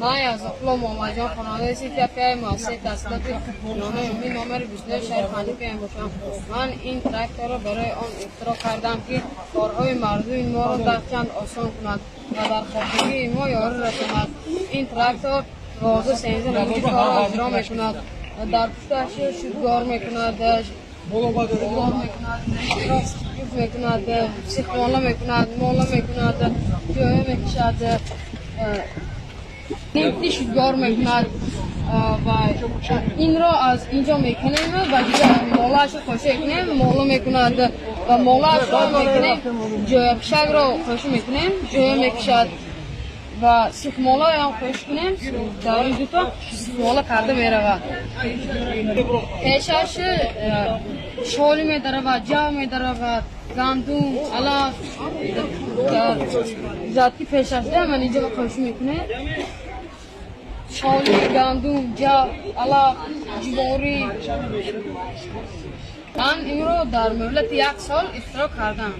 Ман Язоқулло Муҳаммадҷон, хонандаи синфи якуми муассисаи таҳсилоти миёнаи умумӣ номери 29 шаҳри Панҷакент мебошам. Ман ин тракторро барои он ихтироъ кардам, ки корҳои мардуми моро даҳчанд осон кунад ва дар хоҷагии мо ёрӣ расонад. Ин трактор 12-13 намуди корро иҷро мекунад. Дар пушташ шудгор мекунад, шудгор мекунад, ҷуфт мекунад, сихмола мекунад, мола мекунад, ҷоя мекашад, нефти шудгор мекунад ва инро аз инҷо мекунем ва дигар молаашро қоша мекунем, мола мекунад ва молаашро мекунем, ҷояпишакро қоша мекунем, ҷоя мекашад ва сихмолаам қош кунем, дар ин дуто сихмола карда меравад. Пешаш шоли медаравад, ҷав медаравад, гандум, алаф дар жатки пешаш ман инҷо қош мекунем, шоли, гандум, ҷав, алаф, ҷуворӣ. Ман инро дар муҳлати як сол ихтироъ кардам.